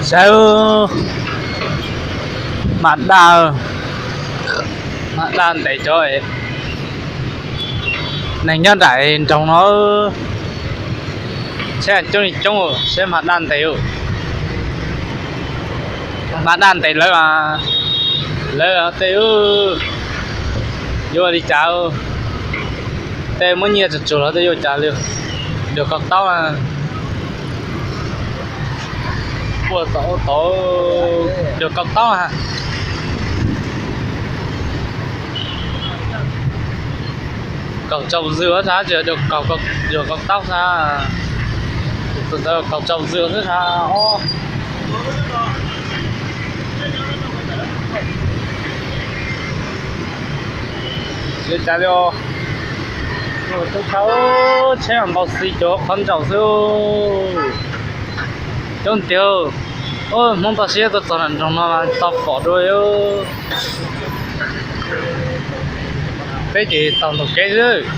Saib, hma daj, hma daj ntev cov, neeg nyob nraim nroog no, saib coob li coob, saib hma daj ntev, hma daj ntev lawv, lawv tej yuav ua li cas, tej muab nyiaj tsuag tsuag los tej yuav ua cas li, dua kaum taub, ua tau ua tau, dua kaum taub. Kaum tsaus zws xwb, dua kaum taub xwb, kaum tsaus zws xwb os. Tsis cas li, tsheb npau xis cov qhov ntsaum xwb. Coob tiag, Hmoob toj siab tuaj txog nram nroog no tau pom dua. Peb ces taug ntug kev xwb,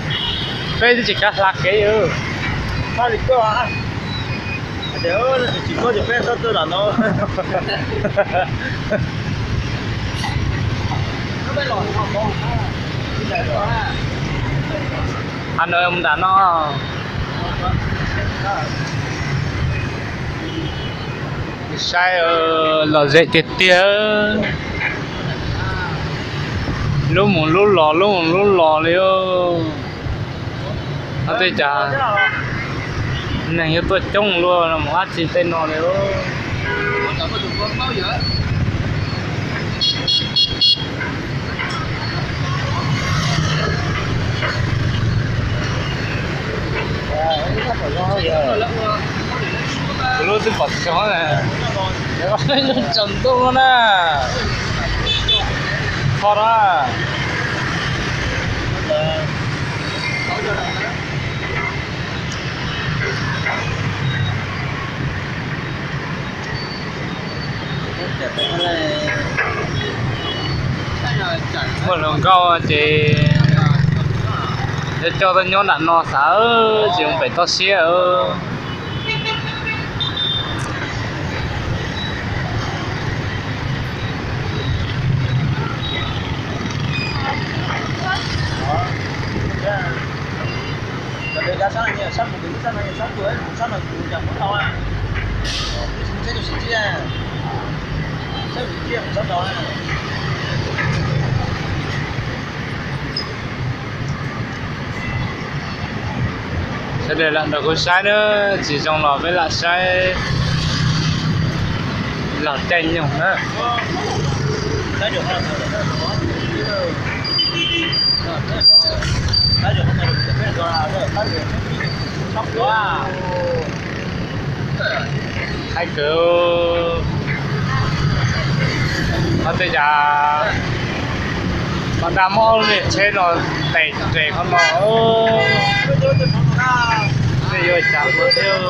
peb twb tsis kav hla kev. Tsis tuaj ces peb txhob tuaj nram no. Hab no mus nram no. Saib, lom zem tiag tiag. Lub mus lub los, lub mus lub los li. Hab tej cas neeg yuav tuaj coob luaj mus dab tsi tej no li. Kuv lub twb pom tsis tshua, lub tsaus ntuj na, kho na. Muaj hluas nkauj ces yuav coj tuaj nyob nram no xav, tsis mus pem toj siab. Sawv daws lam nrog kuv saib na, tsis zoo los peb lam saib los caij nyoog na. Haib kawg. Hab tej cas mas daj muab ob lub niag tsheb no tes nres qhov no, tej yuav cas ua thiab.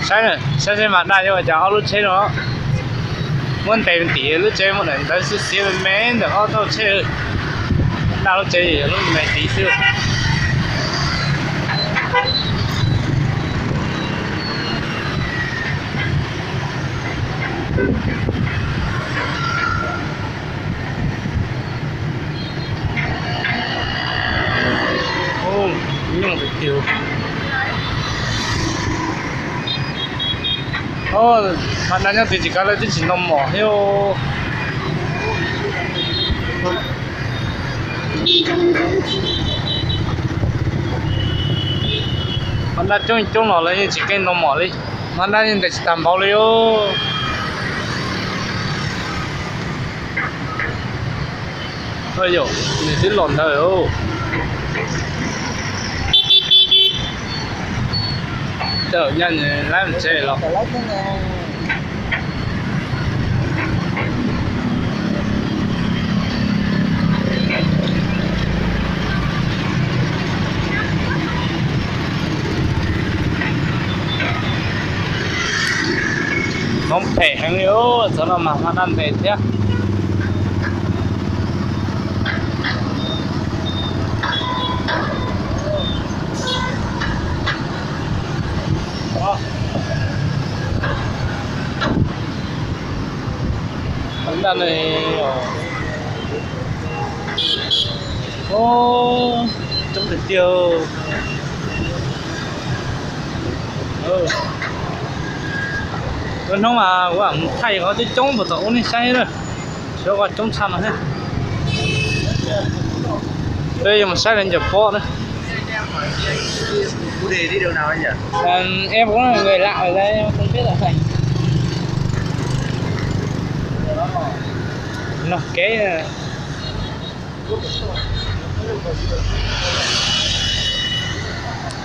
Saib, saib seb mas daj yuav ua cas ob lub tsheb no. Muab ntes tim lub tsev muaj daim ntawv xwb xiav me me ntawm ob tauj tsheb. Daj lub tsev yog lub me tid xwb. Nyooj tiag tiag. Mas daj nyob twg tsis kav lawv twb tsis noj mov thiab. Mas daj coob coob los lawv yeej tsis keej noj mov li. Mas daj yeej ntes tsis tag npaum li os. Yog, nws twb los ntawd. Tej zaum nyaj nws laib mus tsev los. Heev li, txog no mas hma daj ntev thiab. Daj ne, coob tiag tiag. Lwm hnub mas kuv mus thaij qhov coob coob puas tau ua nej saib na. Xyov qhov coob tshaj no thiab. Peb yuav mus saib lawv ncaws pob na. Em, em cũng là người lạ ở đây, em không biết là Thành. Nó kế.